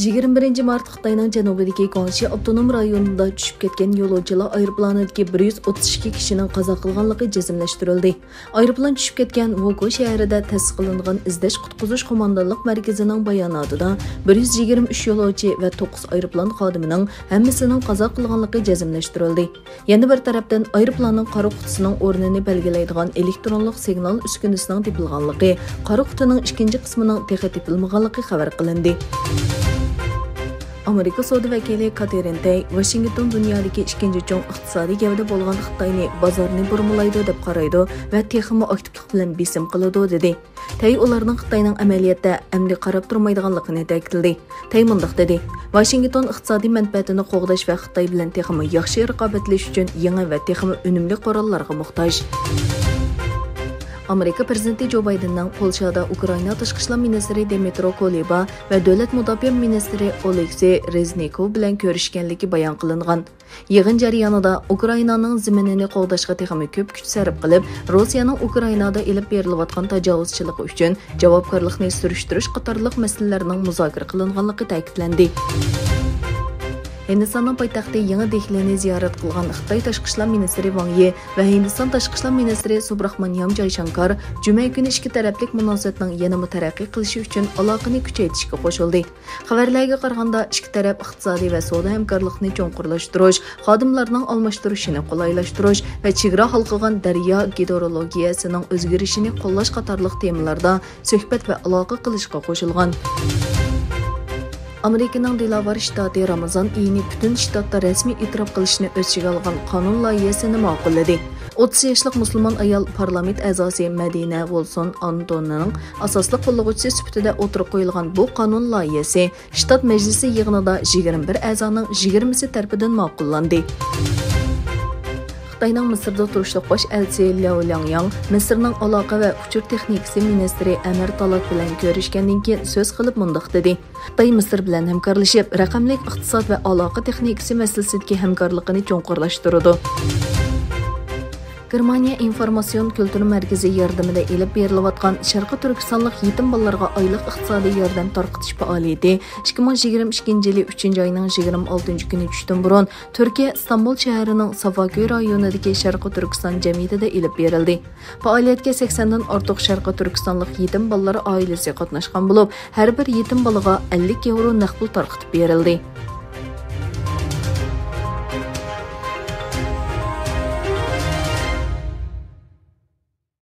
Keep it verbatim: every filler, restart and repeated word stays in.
يىگىرمە بىرىنچى مارت خىتاينىڭ جەنۇبىدىكى گۇاڭشى ئاپتونوم رايونىدا چۈشۈپ كەتكەن يولۇچىلار ئايروپىلانىدىكى بىر يۈز ئوتتۇز ئىككى كىشىنىڭ قازا قىلغانلىقى جەزملەشتۈرۈلدى. ئايروپىلان چۈشۈپ كەتكەن ۋوكو شەھىرىدە تەسىس قىلىنغان ئىزدەش قۇتقۇزۇش قوماندانلىق مەركىزىنىڭ باياناتىدا بىر يۈز يىگىرمە ئۈچ يولۇچى ۋە توققۇز ئايروپىلان خادىمىنىڭ ھەممىسىنىڭ قازا قىلغانلىقى جەزملەشتۈرۈلدى. يەنە بىر تەرەپتىن، ئايروپىلاننىڭ قارا قۇتىسىنىڭ ئورنىنى بەلگىلەيدىغان ئېلېكترونلۇق سىگنال ئۈسكۈنىسىنىڭ تېپىلغانلىقى، قارا قۇتىنىڭ ئىككىنچى قىسمىنىڭ تېخى تېپىلمىغانلىقى خەۋەر قىلىندى. ئامېرىكا سودا ۋەكىلى كاتېرىن تەي ۋاشىنگتون دۇنيادىكى ئىككىنچى چوڭ ئىقتىسادىي گەۋدە بولغان خىتاينى بازارنى بۇرمىلايدۇ دەپ قارايدۇ ۋە تېخىمۇ ئاكتىپلىق بىلەن بېسىم قىلىدۇ، دېدى. تەي ئۇلارنىڭ خىتاينىڭ ئەمەلىيەتتە ئەمدى قاراپ تۇرمايدىغانلىقىنى تەكىتلىدى. تەي مۇنداق دېدى، ۋاشىنگتون ئىقتىسادىي مەنپەئەتىنى قوغداش ۋە خىتاي بىلەن تېخىمۇ ياخشى رىقابەتلىشىش ئۈچۈن يېڭى ۋە تېخىمۇ ئۈنۈملۈك قوراللارغا موھتاج. ئامېرىكا پىرېزىدېنتى جو بايدېننىڭ پولشادا ئۇكرائىنا تاشقى ئىشلار مىنىستىرى دىمىترو كۇلېبا ۋە دۆلەت مۇداپىئە مىنىستىرى ئولېكسىي رېزنىكوۋ بىلەن كۆرۈشكەنلىكى بايان قىلىنغان. يىغىن جەريانىدا ئۇكرائىنانىڭ زېمىنىنى قوغداشقا تېخىمۇ كۆپ كۈچ سەرپ قىلىپ، روسىيەنىڭ ئۇكرائىنادا ئېلىپ بېرىلىۋاتقان تاجاۋۇزچىلىقى ئۈچۈن جاۋابكارلىقنى سۈرۈشتۈرۈش قاتارلىق مەسىلىلەرنىڭ مۇزاكىرە قىلىنغانلىقى تەكىتلەندى. ھىندىستاننىڭ پايتەختى يېڭى دېھلىنى زىيارەت قىلغان خىتاي تاشقى ئىشلار مىنىستىرى ۋاڭ يى ۋە ھىندىستان تاشقى ئىشلار مىنىستىرى سۇبراھمانيام جايشانكار جۈمە كۈنى ئىككى تەرەپلىك مۇناسىۋەتنىڭ يەنىمۇ تەرەققىي قىلىشى ئۈچۈن ئالاقىنى كۈچەيتىشكە قوشۇلدى. خەۋەرلەرگە قارىغاندا، ئىككى تەرەپ ئىقتىسادىي ۋە سودا ھەمكارلىقىنى چوڭقۇرلاشتۇرۇش، خادىملارنىڭ ئالماشتۇرۇشىنى قولايلاشتۇرۇش ۋە چېگرا ھالقىغان دەريا گىدرولوگىيەسىنىڭ ئۆزگىرىشىنى قوللاش قاتارلىق تېمىلاردا سۆھبەت ۋە ئالاقە قىلىشقا قوشۇلغان. ئامېرىكىنىڭ دىلاۋار شتاتى رامىزان ئېيىنى پۈتۈن شتاتتا رەسمىي ئېتىراپ قىلىشنى ئۆز ئىچىگە ئالغان قانۇن لايىھەسىنى ماقۇللىدى. ئوتتۇز ياشلىق مۇسۇلمان ئايال پارلامېنت ئەزاسى مەدىنە ۋولسون ئانتوننىڭ ئاساسلىق قوللىغۇچىسى سۈپىتىدە ئوتتۇرىغا قويۇلغان بۇ قانۇن لايىھەسى شتات مەجلىسى يىغىنىدا يىگىرمە بىر ئەزانىڭ يىگىرمىسى تەرىپىدىن ماقۇللاندى. خىتاينىڭ مىسىردا تۇرۇشلۇق باش ئەلچىسى لياۋ لياڭياڭ مىسىرنىڭ ئالاقە ۋە ئۇچۇر تېخنىكىسى مىنىستىرى ئەمەر تالات بىلەن كۆرۈشكەندىن كېيىن سۆز قىلىپ مۇنداق دېدى. خىتاي مىسىر بىلەن ھەمكارلىشىپ، رەقەملىك ئىقتىساد ۋە ئالاقە تېخنىكىسى مەسىلىسىدىكى ھەمكارلىقىنى چوڭقۇرلاشتۇرىدۇ. گېرمانىيە ئىنفورماتسىيون كۈلتۈر مەركىزى ياردىمىدە ئېلىپ بېرىلىۋاتقان شەرقىي تۈركىستانلىق يېتىم بالىلارغا ئايلىق ئىقتىسادىي ياردەم تارقىتىش پائالىيىتى ئىككى مىڭ يىگىرمە ئىككىنچى يىلى ئۈچىنچى ئاينىڭ يىگىرمە ئالتىنچى كۈنى چۈشتىن بۇرۇن تۈركىيە ئىستانبۇل شەھىرىنىڭ سافاكۆي رايونىدىكى شەرقىي تۈركىستان جەمئىيىتىدە ئېلىپ بېرىلدى. پائالىيەتكە سەكسەندىن ئارتۇق شەرقىي تۈركىستانلىق يېتىم بالىلار ئائىلىسى قاتناشقان بولۇپ، ھەر بىر يېتىم بالىغا ئەللىك ياۋرو نەق پۇل تارقىتىپ بېرىلدى.